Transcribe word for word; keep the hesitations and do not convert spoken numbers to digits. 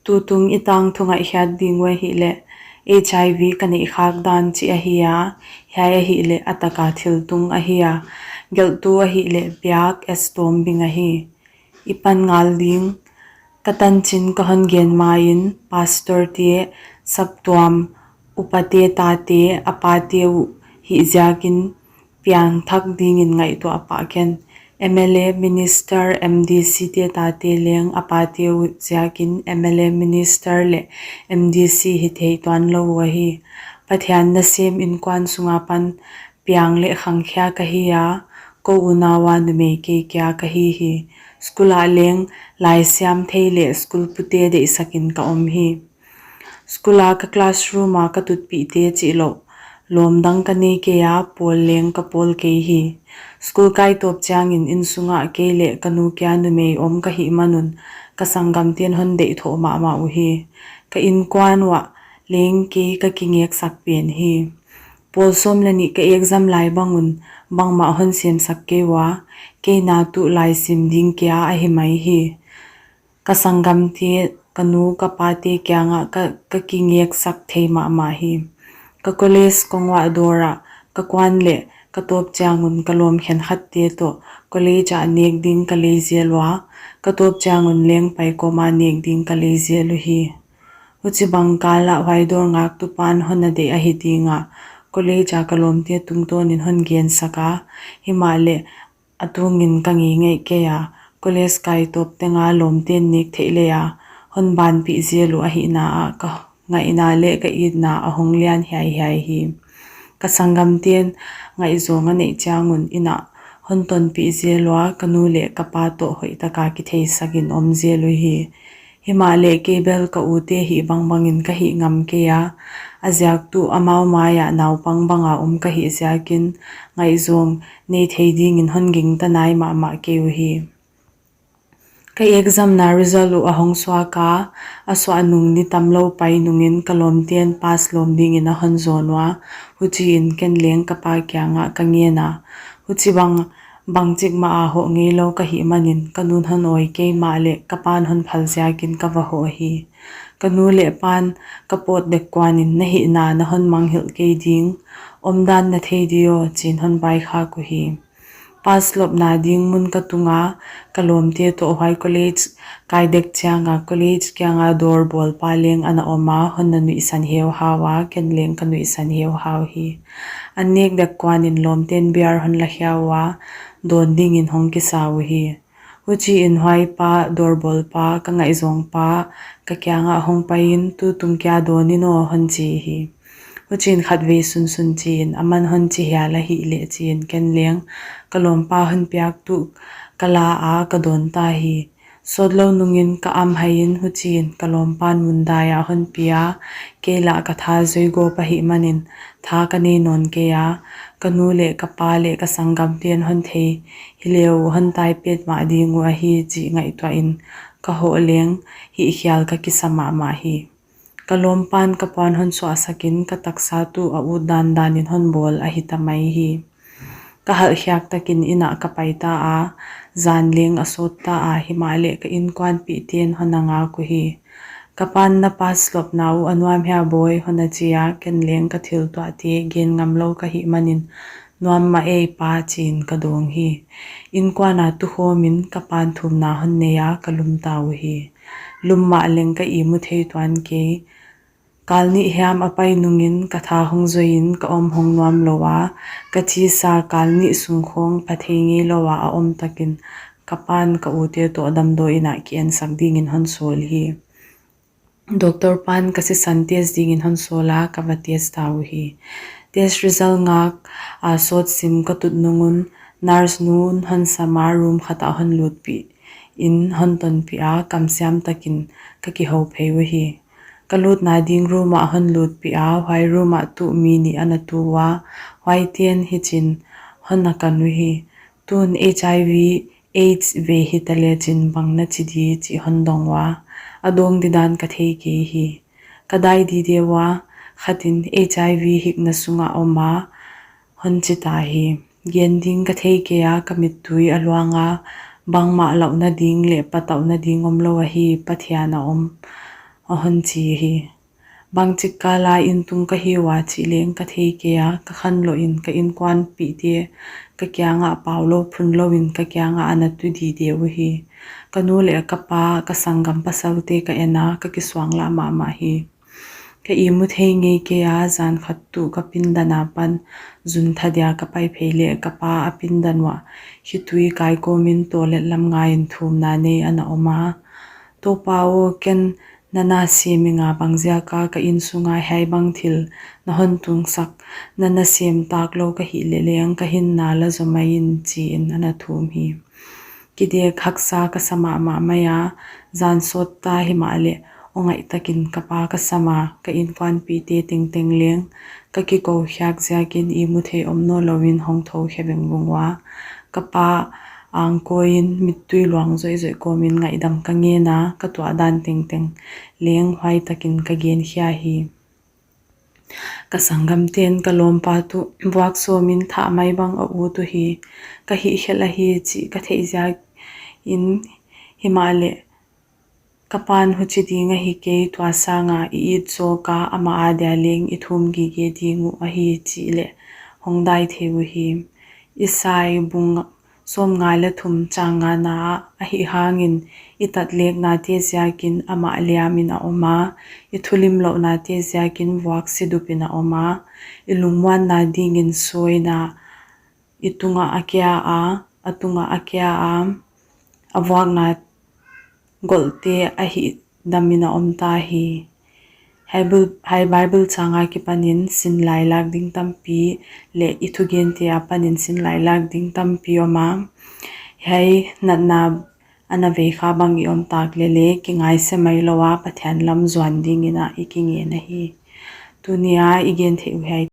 Tutung i tangthu ngaihkhiat ding uh ahihleh HIV ka neih khak dan chih ahi a, hiai ahihleh a taka thil tung ahi a, gelhtu ahihleh biak S Tombing ahi. I pan ngal ding. Ka tanchin ka hon gen ma in, pastor te, saptuam upate tate, a pate uh hih ziakin piangthak dingin ngaihtuah pah ken. MLA, minister, MDC te tate leng a pate uh ziakin MLA, minister leh MDC hi thei tuan lou uh ahi. Pathian nasem innkuan sunga pan piang leh khangkhia ka hi a, kou unau a numei kei kia ka hi hi. School ah leng laisiam thei leh school pute deihsakin ka om hi. School a ka classroom a ka tutpihte chihlouh lawm dang ka nei kei a, pawl leng ka pawl kei hi. School kai tawp chiangin innsung ah kei leh ka nu kia numei om ka hih man un ka sanggamte'n hon deih thoh mahmah uhi. Ka innkuan uah leng kei ka kingeksak pen hi. Pawl sawm leh nih ka exam lai bang un bangmah hon semsak kei ua, kei na tuh laisim ding kia ahi mai hi. Ka sanggamte, ka nu ka pate kiangah ka, ka kingeksak thei mahmah hi. Ka college kong uah dawr ah ka kuan leh ka tawp chiang un ka lawm khenkhatte toh college ah nek ding ka lei zel ua, ka tawp chiang un leng pai kawm a nek ding ka lei zel uhi. Huchibang kal ah huai dawr ngaktu pan hon na deih ahi ding a, college a ka lawmte tungtawnin hon gensak a, himahleh a tungin ka ngeingei kei a, college kai tawp teng a lawmte'n nek theih leh a hon banpih zel uh ahihna ah ka ngaihna leh ka itna a hong lian hiaihiai hi. Ka sanggamte'n ngaihzawng a neih chiang un inn ah hon tonpih zel ua, ka nu leh ka pa toh hoihtaka kitheisakin om zel uhi. Himahleh kei bel ka ute hih bangbangin ka hih ngam kei a, a ziak tuh amau mai ah naupang banga om ka hih ziakin ngaihzawng nei thei dingin hon gingta nai mahmah kei uhi. Ka exam na result uh a hong suak a, a suah nung ni tamlou pai nungin ka lawmte'n pass lawm dingin a hon zawn ua, huchiin ken leng ka pa kiangah ka ngen a, huchibang bangchik mah a hoh ngeilou ka hih manin ka nu'n hon awi kei mahleh ka pa'n hon phal ziakin ka va hoh hi. Ka nu leh pa'n ka pawt dek kuanin na hihna na hon mangngilh kei ding, omdan na thei di aw chi'n hon vaikhak uhi. Pass lopna ding mun ka tung a, ka lawmte toh huai college kai dek chiang a college kianga dawr bawlpa leng ana om a, hon na nuihsan heuhau a, ken leng ka nuihsan heuhau hi. An nek dek kuanin lawmte'n beer hon la khia ua, dawn dingin hong kisa uhi. Huchiin huai pa, dawr bawlpa, ka ngaihzawng pa, ka kiangah hong paiin, tutung kia dawn in aw hon chi hi. Huchiin khatvei sunsun chiin, aman hon chi hial ahihleh chiin, ken leng ka lawmpa hon piak tuh ka la a ka dawn ta hi. Sawtlou nungin ka am haiin, huchiin ka lawmpa'n mundai ah hon pi a, kei lah ka tha zui gawp ahih manin tha ka nei nawn kei a, ka nu leh ka pa leh ka sanggamte'n hon thei hileh uh hon tai petmah ding uh ahi chih ngaihtuahin ka hoh leng hihkhial ka kisa mahmah hi. Ka lawmpa'n ka puan hon suahsakin ka taksa tuh a ut dandanin hon bawl ahi ta mai hi. Ka halhkhiak takin inn ah ka pai ta a, zan leng a sawt ta a, himahleh ka innkuanpihten hon na ngak uhi. Ka pa'n na pass lopna uh a nuam hia bawi hon na chi a, ken leng ka thil tuahte gen ngamlou ka hih manin nuam mah ei pa chiin ka dawng hi. Innkuan a tukhawmin ka pa'n thumna hon nei a ka lum ta uhi. Lum mahleng ka ihmu thei tuan kei. Kal nih hiam a pai nungin ka tha hong zuiin ka om hong nuamlou a, ka chisa kal nih sung khawng pha thei ngeilou a a om takin ka pa'n ka ute toh damdawi inn ah ki ensak dingin hon sawl hi. Doctor pa'n ka sisan test dingin hon sawl a ka va test ta uhi. Test result ngak a sawt sim ka tut nung un nurse nu'n hon sam a room khat ah hon lutpih in hon tonpih a kamsiam takin ka kihou phei uhi. Ka lutna ding room ah hon lutpih a, huai room ah tuh mi nih ana tu ua, huaite'n hichiin hon na kan uhi. Tu'n HIV AIDS vei hita lechin bang na chi di chih hon dong ua, a dawng didan ka thei kei hi. Ka dai dide ua, khatin HIV hikna sungah om a hon chi ta hi. Gen ding ka thei kei a, ka mittui a luang a, bangmah lauhna ding leh patauhna ding omlou ahi, Pathian a om. a hon chi hi. Bangchik kal a inn tung ka hi ua chih leng ka thei kei a, ka khanlawh in ka innkuanpihte ka kiangah pau lou phun lou in ka kiangah ana tu dide uhi. Ka nu leh ka pa, ka sanggam pasalte ka en a, ka kisuanglah mahmah hi. Ka ihmu thei ngei kei a, zan khat tuh ka pindan apan zun tha dia ka pai phei leh ka pa a pindan uah khitui kai kawmin toilet lam ngai in thumna nei ana om a. Toupa aw, ken na na sem ing a, bangziak a ka inn sung a hiai bang thil na hon tungsak, na na sem tak lou ka hih leh leng ka hinna la zaw mai in, chi in ana thum hi. Kidek haksa ka sa mahmah mai a, zan sawt ta himahleh aw ngaih takin ka pa ka sam a, ka innkuanpihte tengteng leng ka kikou khiak ziakin ihmu thei om nawn lou in hong thou khe vengvung ua. Ka pa angkawin mittui luang zoihzoih kawmin ngaihdam ka ngen a, ka tuah dan tengteng leng huai takin ka gen khia hi. Ka sanggamten ka lawmpa tuh vuak sawmin thah mai bang a ut uhi. Ka hihkhelh ahi chih ka theih ziakin, himahleh ka pan huchi ding ahi kei, tua sanga i it zawk a, amah adia leng i thum gige ding uh ahi chih leh hong dai thei uhi. Isai bung sawmnga leh thum chang ngana ah, ahihhangin i tatleknate ziakin amah liamin a om a, i thulimlouhnate ziakin vuak sidup in a om a, i lungmuanna dingin suaina i tungah a kia a, a tungah a kia a, a vuakna golhte a hihdamin a om ta hi. Hiai Bul-, hiai Bible chang akipanin sinlai lak ding tampi leh i thugente apanin sinlai lak ding tampi om a. Hiai natna ana vei kha bang i om tak leh leng kingaihsiam mai lou a, Pathian lam zuan dingin a i kingen ahi. Tuni a i gen theih uh hiai